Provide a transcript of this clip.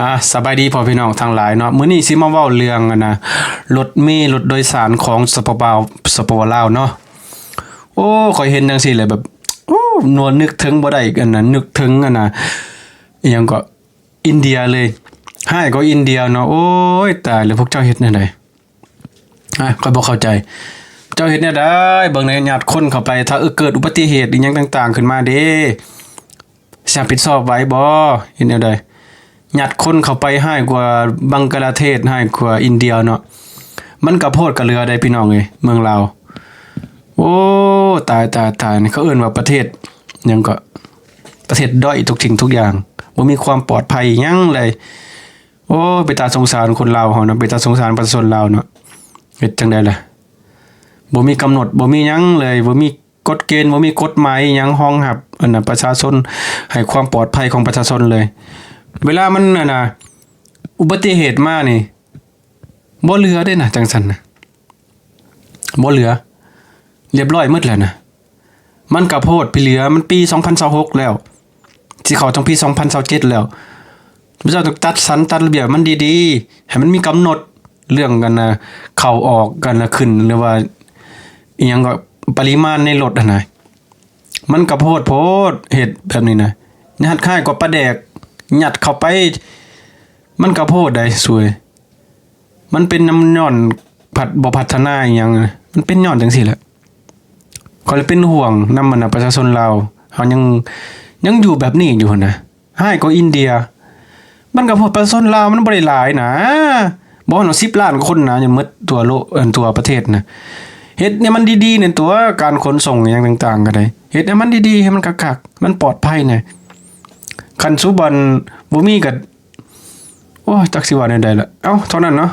ອ່າ ສະບາຍດີພໍ່ພີ່ນ້ອງທັງຫຼາຍເນາະ, ມື້ນີ້ຊິມາເວົ້າເລື່ອງອັນນະ ລົດເມລົດໂດຍສານຂອງ ສປປ ສປປ ລາວເນາະ. ໂອ້ ຂ້ອຍເຫັນຈັ່ງຊີ້ແຫຼະ ແບບ ໂອ້ ນວນນຶກເຖິງບໍ່ໄດ້ ອັນນະ ນຶກເຖິງອັນນະ ອີ່ຫຍັງເກາະ ອິນເດຍເລີຍ, ຮ້າຍກວ່າອິນເດຍເນາະ. ໂອ້ຍ ຕາຍແລ້ວ ພວກເຈົ້າເຮັດແນວໃດ? ອ່ະ ຂ້ອຍບໍ່ເຂົ້າໃຈ ເຈົ້າເຮັດແນວໃດ? ເບິ່ງແດ່ ຍັດຄົນເຂົ້າໄປ ຖ້າເກີດອຸບັດຕິເຫດອີ່ຫຍັງຕ່າງໆຂຶ້ນມາເດ ຊິຮັບຜິດຊອບໄຫວບໍ່? ເຮັດແນວໃດ? ຍັດຄົນເຂົ້າໄປ ຮ້າຍກວ່າບັງກະລາເທດ ຮ້າຍກວ່າອິນເດຍເນາະ. ມັນກະໂພດກະເຫຼືອໃດ໋ພີ່ນ້ອງເອີຍ ເມືອງລາວ. ໂອ້ ຕາຍ ຕາຍ ຕາຍ ນີ້ເຂົາເອີ້ນວ່າປະເທດຫຍັງເກາະ ປະເທດດ້ອຍທຸກສິ່ງທຸກຢ່າງ ບໍ່ມີຄວາມປອດໄພຫຍັງເລີຍ. ໂອ້ ເປັນຕາສົງສານຄົນລາວເຮົາເນາະ ເປັນຕາສົງສານປະຊາຊົນລາວເນາະ. ເຮັດຈັ່ງໃດລະ? ບໍ່ມີກຳນົດ ບໍ່ມີຫຍັງເລີຍ ບໍ່ມີກົດເກນ ບໍ່ມີກົດໝາຍຫຍັງຮອງຮັບອັນນະ ປະຊາຊົນ ໃຫ້ຄວາມປອດໄພຂອງປະຊາຊົນເລີຍ. ເວລາມັນອັນນະ ອຸບັດຕິເຫດມານີ້ ບໍ່ເຫຼືອເດ້ນະ ຈັ່ງຊັ້ນນະ ບໍ່ເຫຼືອ ລຽບຮ້ອຍໝົດແລ້ວນະ. ມັນກະໂພດໄປເຫຼືອ ມັນປີສອງພັນຊາວຫົກແລ້ວ ຊິເຂົ້າທາງປີສອງພັນຊາວເຈັດແລ້ວ. ພວກເຈົ້າຕ້ອງຈັດສັນຈັດລະບຽບມັນດີໆ ໃຫ້ມັນມີກຳນົດເລື່ອງອັນນະ ເຂົ້າອອກກັນນະ ຂຶ້ນ ຫຼືວ່າອີ່ຫຍັງເກາະ ປະລິມານໃນລົດຫັ້ນນະ. ມັນກະໂພດໂພດ ເຮັດແບບນີ້ນະ ຍັດຄ້າຍກວ່າປາແດກ ຍັດເຂົ້າໄປ ມັນກະໂພດໃດ໋ ສວຍ. ມັນເປັນນຳຍ້ອນພັດ ບໍ່ພັດທະນາອີ່ຫຍັງ ມັນເປັນຍ້ອນຈັ່ງຊີ້ແຫຼະ. ຂ້ອຍເລີຍເປັນຫ່ວງນຳອັນນະ ປະຊາຊົນລາວ ເຮົາຍັງ ຍັງຢູ່ແບບນີ້ຢູ່ຫັ້ນນະ ຮ້າຍກວ່າອິນເດຍ. ມັນກະພວກປະຊາຊົນລາວມັນບໍ່ໄດ້ຫຼາຍນະ ບໍ່ຮອດສິບລ້ານຄົນນະ ຍັງໝົດທົ່ວໂລກ ອັນ ທົ່ວປະເທດນະ. ເຮັດໃຫ້ມັນດີໆແດ່ຕົວະ ການຂົນສົ່ງຫຍັງຕ່າງໆກະໄດ້ ເຮັດໃຫ້ມັນດີໆ ໃຫ້ມັນຄັກໆ ມັນປອດໄພແດ່. ຄັນສຸບັນບໍ່ມີກະ ໂອ້ຍ ຈັກຊິວ່າແນວໃດລະ. ເອົ້າ ເທົ່ານັ້ນເນາະ.